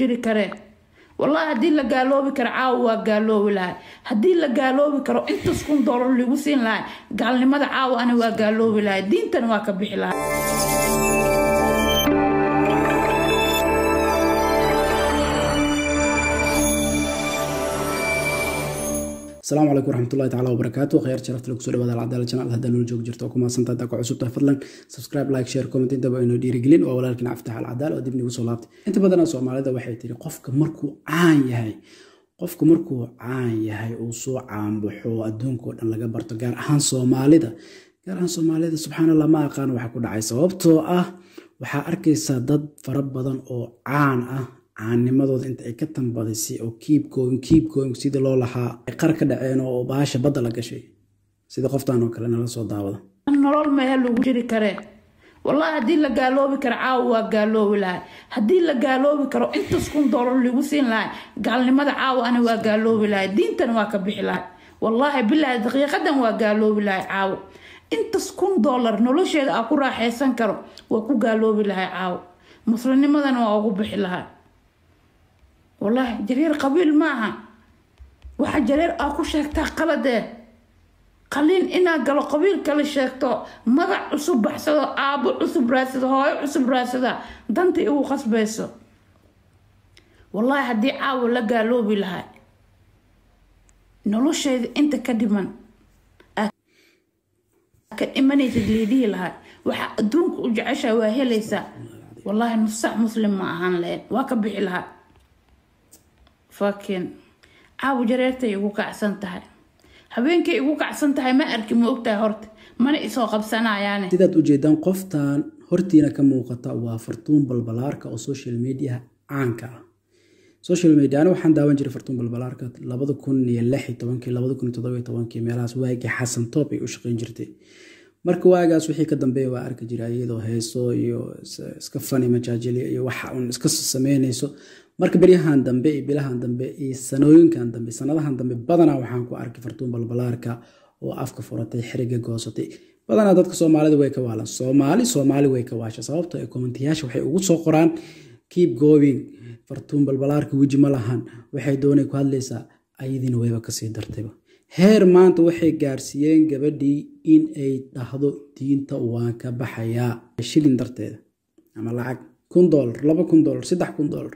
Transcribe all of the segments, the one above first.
Jiri karee. Wallahi haddii la gaaloobi karo caawa waa gaaloobi lahay. Haddii la gaaloobi karo intaas $1000 lagu siin lahay gaalnimada caawa ani waa gaaloobi lahay, diintana waa ka bixi lahay. Asalaamu calaykum waraxmatullahi taala wabarakaatu. Khayr sharafta lagu soo dhawaada Alcadaala channel. Haddaa noola joogi jirto oo ku mahadsantahay, haddaa ku cusub tahay fadlan subscribe, like, share, comment intaba inoo dhiirigelin. Waa walaalkiin Cabdifatax Alcadaala oo dib nigu soo laabtay. Inta badanaa Soomaalida waxay tiri qofka markuu caan yahay, qofku markuu caan yahay uu soo caanbaxo adduunka oo dhan laga barto, gaar ahaan Soomaalida, gaar ahaan Soomaalida, subxaan Allah, ma aqaan waxa ku dhacay. Sababtoo ah waxaa arkaysaa dad fara badan oo caan ah, caannimadooda inta ay ka tambadisay oo keep going, keep going sidii loo lahaa ay qar ka dhaceen oo bahasha badda la gashay, sida qoftan oo kale nala soo daawada. Nolol mehe lagu jiri karee. Wallahi haddii la gaaloobi karo caawa waa gaaloobi lahay. Haddii la gaaloobi karo intaas $1000 lagu siin lahay gaalnimada caawa ani waa gaaloobi lahay, diintana waa ka bixi lahay. Wallaahi bilaahi daqiiqadan waa gaaloobi lahay caawa. Intaas $1000 nolosheeda aa ku raaxaysan karo waa ku gaaloobi lahay caawa, muslimnimadana waa ugu bixi lahay. Wallaahi jareer qabiil maaha, waxa jareer aa ku sheegtaa qaladee qaliin inaa galo qabiil kale sheegto, magac cusub baxsado, aabo cusub raadsado, hooyo cusub raadsada, danta igu qasbayso. Wallaahi haddii caawa la gaaloobi lahay nolosheeda inta ka dhiman ka dhimanaysid liidhihi lahay, waxaa adduunka u jeceshaha waa helaysaa. Wallaahi nus sac muslim ma ahaan lahayn, waa ka bixi lahaa. Fucking caawa jareertay igu kacsan tahay, habeenkay igu kacsan tahay. Ma arki, ma ogtahay horta mana isoo qabsanayaane. Sidaad ujeedaan, qoftan hortiina ka muuqata waa Fartuun Balbalaarka oo social media caanka ah. Social media ani waxaan daawan jiray Fartuun Balbalaarka 2016-kii, 2017-kii meelahaas, waagii Xasan Toob ay u shaqayn jirtay. Marka waagaas wixii ka dambeeya waa arki jiray iyadoo heeso iyo iska fani majaajili iyo waxa uun iska sameynayso. Marka beryahan dambe iyo bilahan dambe iyo sanooyinkan dambe, sanadahan dambe badanaa waxaan ku arkay Fartuun Balbalaarka oo afka furatay, xiriga goosatay. Badanaa dadka Soomaalida way ka waalan, Soomaali Soomaali way ka waasha, sababtoo ay commentayaasha waxay ugu soo qoraan keep going, Fartuun Balbalaarka weji ma lahan, waxay doonay ku hadlaysaa. Ayadiina wayba kasii dartayba, heer maanta waxay gaarsiiyeen gabadhii in ay dhahdo diinta waan ka baxayaa shilin darteeda ama lacag $1000, $2000, $3000.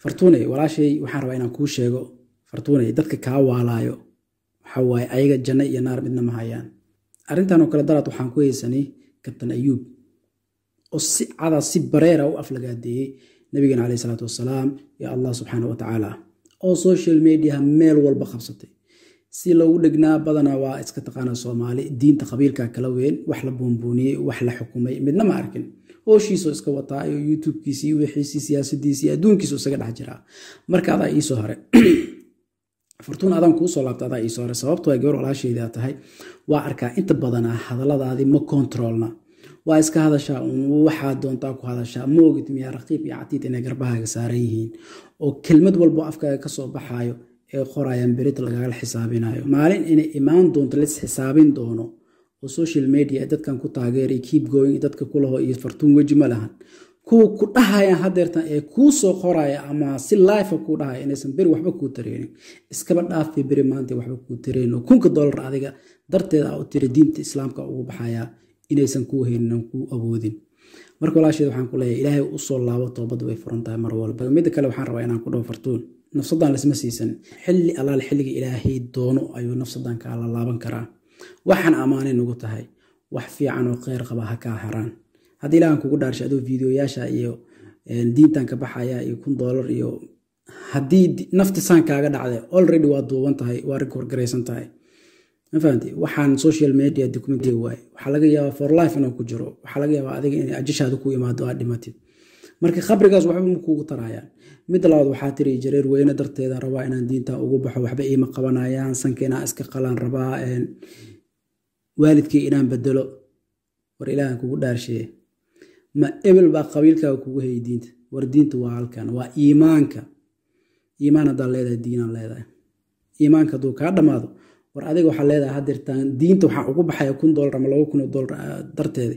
Fartuuney walaashay, waxaan rabaa inaan kuu sheego, Fartuuney, dadka kaa waalaayo waxa waaye ayaga janno iyo naar midna ma hayaan. Arrintan oo kale daraad waxaan ku haysanay Kabtan Ayuub oo si cada si bareera u aflagaadeeyey nabigeena caleyhi salaatu wasalaam iyo Allah subxaana wa tacaala, oo social media meel walba qabsatay si loogu dhegnaa. Badanaa waa iska taqaanaa Soomaali, diinta qabiilka kala weyn, wax la buunbuuniyey, wax la xukumay midna ma arkin. Hooshiisoo iska wataa iyo YouTubekiisii, wixiisii, siyaasadiisii, adduunkiisu isaga dhex jiraa. Marka adaa iisoo hore Fartuun, adaan kuu soo laabta, adaa iisoo hore, sababtoo ay gabar walaashaydaa tahay. Waa arkaa inta badanaa hadalladaadii ma kontroolna, waa iska hadashaa uun, waxaa doontaa ku hadashaa. Ma ogid miyaa raqiib iyo catiid inay garbahaaga saaran yihiin oo kelmad walbo afkaaga kasoo baxaayo ee qorayaan berita lagagala xisaabinayo, maalin inay imaan doonto lais xisaabin doono oo social media dadkan ku taageeray keep going, dadka kulaho iyo Fartuun weji ma lahan, kuwa ku dhahayaan hadeertan ee kuu soo qoraya ama si life kuu dhahaya inaysan beri waxba kuu tareynin. Iskaba dhaafay beri maanta waxba kuu tareynin oo $1000 adiga darteeda aa u tiri diinta islaamka ugu baxayaa inaysan kuu haynin aan kuu awoodin. Marka walaasheed waxaan ku leeyahay Ilaahay usoo laabo, toobadda way furan tahay mar walba. Midda kale waxaan rabaa inaan ku dhaho Fartuun, nafsadan lasma siisan. Xilli allaale xilliga Ilaahay doono ayuu nafsadan kaa la laaban karaa. Waxaan ammaanay nagu tahay wax fiican oo kheyr qaba ha kaa haraan. Haddii Ilaahan kugu dhaarshay adoo fiidiyoyaasha iyo diintan ka baxaya iyo $1000 iyo haddii nafti saan kaaga dhacday, already waa duuban tahay, waa record garaysan tahay, ma fahanti? Waxaan social media document waaye. Waxaa laga yaabaa for life inuu ku jiro, waxaa laga yaabaa adiga inay ajashaada ku imaado aad dhimatid, marka khabrigaas waxba ma kuugu tarayaan. Midda labaad, waxaa tiri jareer weyne darteeda rabaa inaan diinta ugu baxo, waxba iima qabanayaan, sanka inaan iska qalaan rabaa, waalidkii inaan bedelo. War Ilaahan kugu dhaarshiye, ma ebel baa qabiilkaaga kugu hayay diinta? War diinta waa halkan, waa iimaanka. Iimaan haddaad leedahay diinaan leedahay. Iimaanka hadduu kaa dhammaado, war adiga waxaa leedahay hadeertaan diinta waxaa ugu baxaya $1000 ama $2000 darteeda.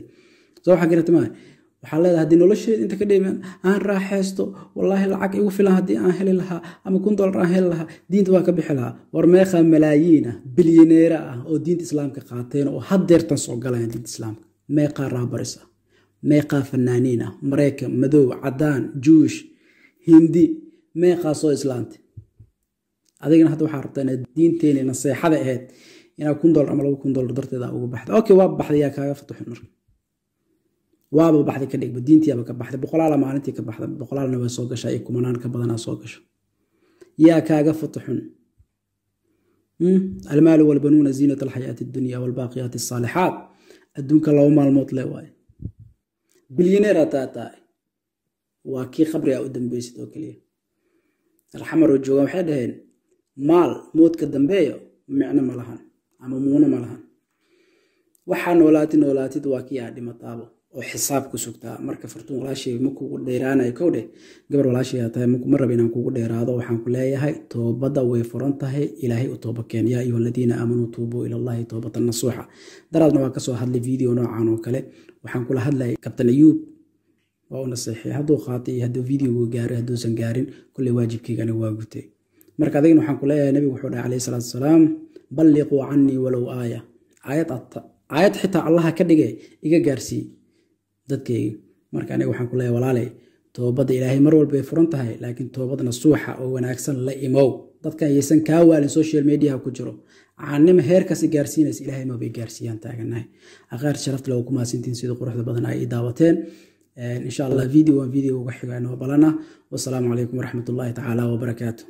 Soo waxaa garata maaha? Waxaa leedahay haddii nolosheeda inta ka dhiman aan raaxaysto, wallaahi lacag igu filan haddii aan heli lahaa ama $1000 aan heli lahaa, diinta waa ka bixi lahaa. War meeqa malaayiin ah, bilyaneera ah oo diinta islaamka qaateen oo haddeertan soo galayaan diinta islaamka? Meeqaa raabaris ah, meeqaa fanaaniin ah, Maraykan, madow, cadaan, Juush, Hindi, meeqaa soo islaantay? Adigana hadda waxaa rabtaa inaad diinteeni naseexada ahayd inaad $1000 ama $2000 darteeda ugu baxda. Okay, waa baxday, yaa kaaga fatuxin? Marka waaba baxday ka dhigba, diintiyaaba ka baxday. Boqolaala maalintii ka baxda, boqolaalna way soo gashaa iyo kumanaan ka badanaa soo gasho. Yaa kaaga fatuxun? Almaalu walbanuuna ziinat alxayaati addunya walbaaqiyaati asaalixaat. Adduunka 2 maalmood le waaye. Bilyaneer hataa tahay, waa kii qabriga u dambeysid oo keliya. Alxamar oo joogaan waxay dhaheen maal moodka dambeeyo micno ma lahan ama muuna ma lahan. Waxaa noolaatid noolaatid, waa kii aa dhimataabo oo xisaab ku sugtaa. Marka Fartuun walaashay, ma kugu dheeraanayo kow dheh, gabar walaashay aa tahay, ma raba inaan kugu dheeraado. Waxaan ku leeyahay toobadda way furan tahay, Ilaahay u tooba keen. Yaa ayuha aladiina aamanuu tuubuu ila Allahi toobatan nasuuxa. Daraadna waa kasoo hadlay video noocan oo kale. Waxaan kula hadlayay Kabtan Ayuub, waa u naseexay. Hadduu qaatay iyo hadduu videogu gaaray, hadduusan gaarin, kolley waajibkaygana waa gutay. Marka adigana waxaan ku leeyahay, nabigu wuxuu dhahay calayhi salaatu wasalaam: balliquu cannii walow aaya. Aayad aayad xitaa Allaha ka dhige, iga gaarsii dadkayga. Marka aniga waxaan ku leeyahay walaalay, toobadda Ilaahay mar walba ay furan tahay, laakiin toobad nasuuxa oo wanaagsan la imow. Dadkan yaysan kaa waalin social mediaha ku jiro. Caanima heerkaasi gaarsiinaysa Ilaahay mabay gaarsiiyaan taaganahay. Aqaar sharafta lagu kumaasintiin sida quruxda badan ay ii daawateen. Insha Allah video waan video uga xiga inoo balana. Wasalaamu calaykum waraxmatullaahi tacaala wabarakaatu.